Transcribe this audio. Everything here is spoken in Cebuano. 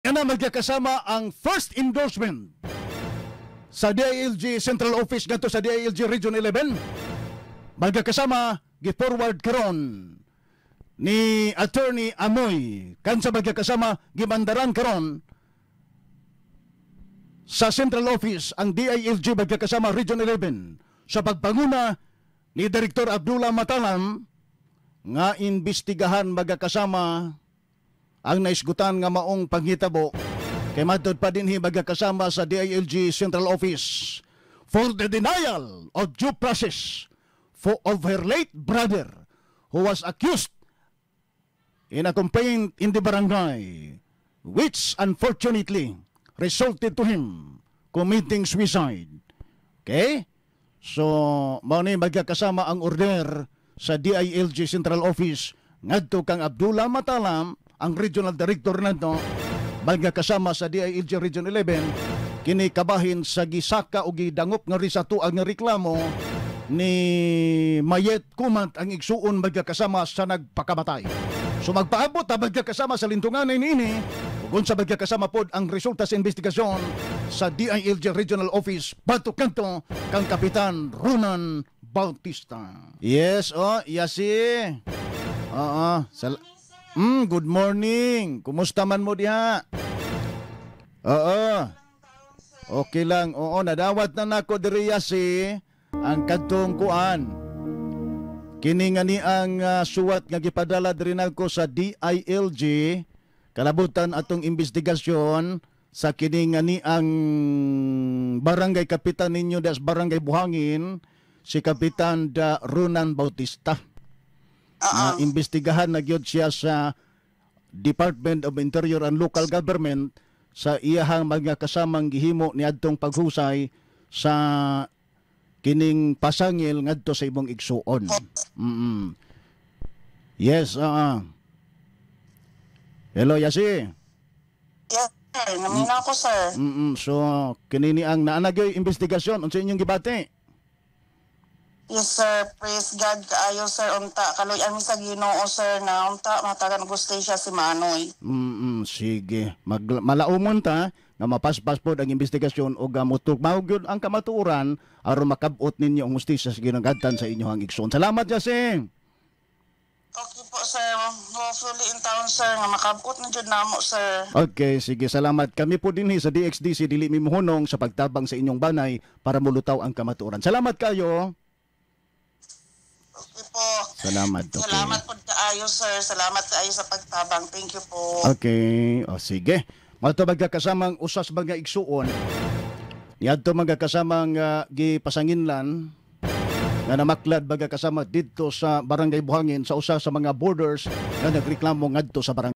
Na magkakasama ang first endorsement sa DILG Central Office ngadto sa DILG Region 11. Magkakasama, gi-forward karon ni Attorney Amoy kansa magkakasama gimandaran karon sa Central Office ang DILG magkakasama Region 11 sa pagpanguna ni Direktor Abdullah Matalam nga imbestigahan magkakasama ang naisgutan nga maong panghitabo kay matud pa dinhi magkakasama sa DILG Central Office for the denial of due process for of her late brother who was accused in a complaint in the barangay, which unfortunately resulted to him committing suicide. Okay? So, mao ni magkakasama ang order sa DILG Central Office ngadto kang Abdullah Matalam, ang Regional Director nato, magkakasama sa DILG Region 11, kini kabahin sa gisaka o gidangop nga ri sa tuag nga reklamo ni Mayet Kumat, ang igsuon magkakasama sa nagpakamatay. So magpaabot ta magkakasama sa lintungan niini ug unsa magkakasama pod ang resulta sa investigasyon sa DILG Regional Office batok kanto kang Kapitan Ronan Bautista. Yes, oh, yasi. Oo, good morning. Kumusta man mo diha? Oo. Okay lang. Oo, nadawat na nako diri, yasi, ang kadtong kuan. Kini nga ni ang suwat nga gipadala diri nako sa DILG kalabutan atong investigasyon sa kini nga ni ang barangay kapitan ninyo das Barangay Buhangin, si Kapitan da Ronan Bautista. Na imbestigahan na gyud siya sa Department of Interior and Local Government sa iyahang mga kasamang gihimo niadtong paghusay sa kining pasangil ngadto sa imong igsuon. Yes, Hello, Yasi. Yes, sir. Naminaw ko, sir. So kini ni ang naa na gyoy investigasyon, unsa inyong gibati? Yes, sir. Praise God kaayo, sir. Unta, kaluyan mi sa Ginoo, sir, na unta matagan gustisya si Manoy. Sige. Malaumon ta nga mapaspas pod ang investigasyon ug mutugmaw gyud ang kamatuoran aron makab-ot ninyo ang hustisya sa ginagatan sa inyong igsoon. Salamat, Yasi. Okay po, sir. Hopefully in town, sir, nga makabot na jud namo, sir. Okay, sige, salamat. Kami po dinhi sa DXDC dili mi mohunong sa pagtabang sa inyong banay para mulutaw ang kamatuoran. Salamat kayo. Okay po. Salamat. Okay. Salamat po kaayo, sir. Salamat kaayo sa pagtabang. Thank you po. Okay, o sige. Mao to magkakasamang usas mga igsuon. Niadto mga kasamang gipasanginlan nga namaklad baga kasama didto sa Barangay Buhangin sa usa sa mga borders nga nagreklamo ngadto sa barangay.